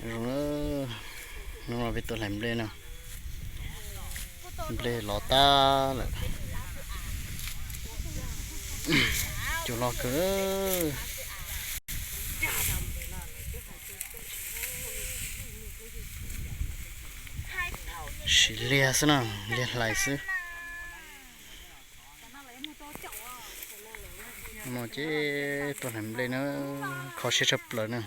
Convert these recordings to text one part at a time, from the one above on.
Zoo na, hnub no peb tuaj hlais nplej na. Nplej los tag lawm. Cua loj kawg. Siv liag xwb na, liag hlais xwb. No ces tuaj hlais nplej na, kho siab tshaj plaws na.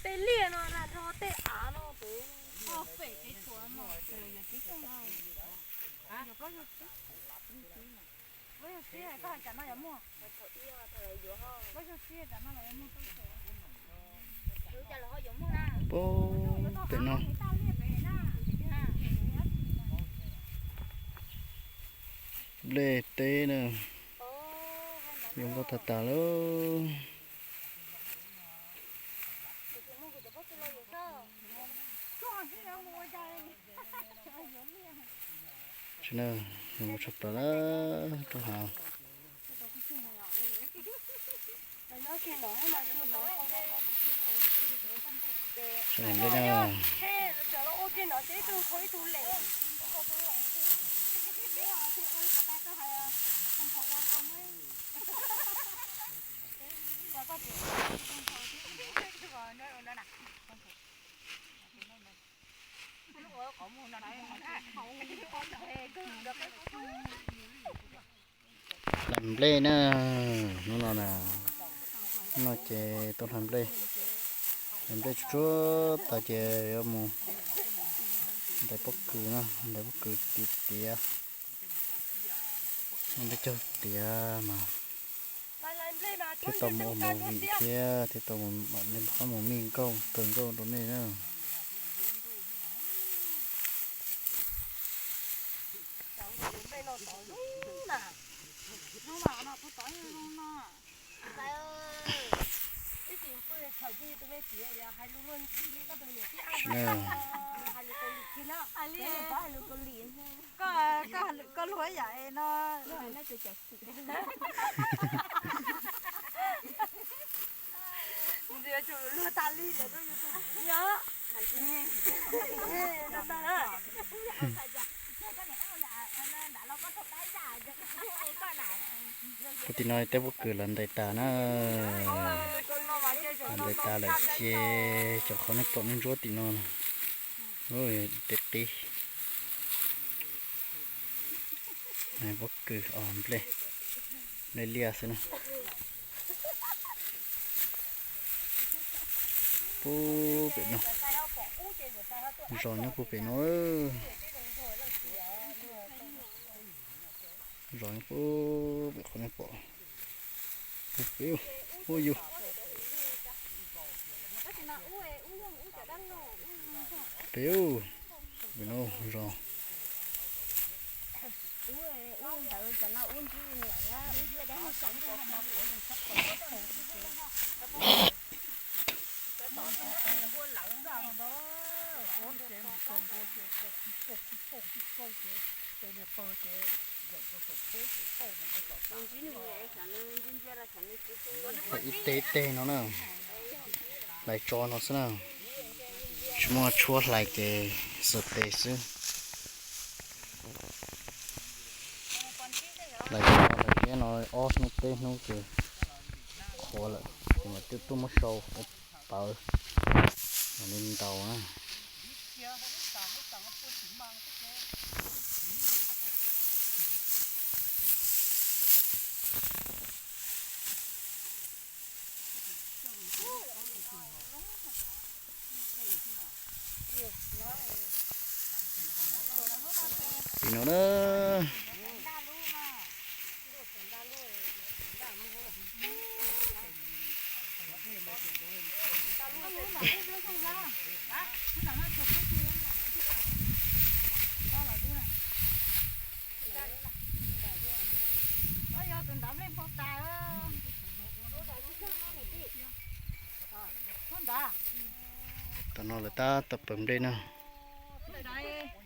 Tej liaj no lam nrog tej av no pem. Plaub caug tsib, koj hais cas no yuav muaj? Plaub caug tsib, cas no los yuav muaj plaub caug. Pem no. Nplej teb na, zoo nkauj tag tas lawm. Tsis na, zoo nkauj tshaj plaws na, rau hav. Sawv daws nplej na. Hlais nplej na, hnub no na, hnub no ces tuaj hlais nplej, hlais nplej tsuag tsuag tas ces yuav mus ntais pob kws na, ntais pob kws tiav tiav, nplej caug tiav mas thiaj tau mus ua movie thiab thiaj tau mus, qab mus mij nkauj kawg nkauj rau nej na. Tsis na. Koj luag yam no. Puag tim no tej pob kws lawv ntais tas na, lawv ntais tas lawm ces cov qhov nej pom ntsuab ntsuab tim no, tej qib pob kws os nplej, nplej liaj xwb na. Puag pem no, zos nyob puag pem no. Zos nyob puag pem qhov nej pom. Puag pem, puag yus. Pem, pem no zos. Ib teg ib teg no na, hlais tso no xwb na, tsis muaj tshuab hlais ces xuas tes xwb. Hlais tso hlais thiab no ob hnub peb hnub ces qhuav lawm ces mam tuaj muab sau ua pawv mam li ntaus na. Pem no na, Tam no lawv tab tom pawv nplej na,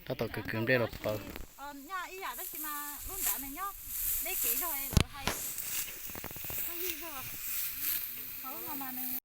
tab tom kwv kwv nplej los pawv. Peb kev zog lawv hais, hais zog, hauv no mas nws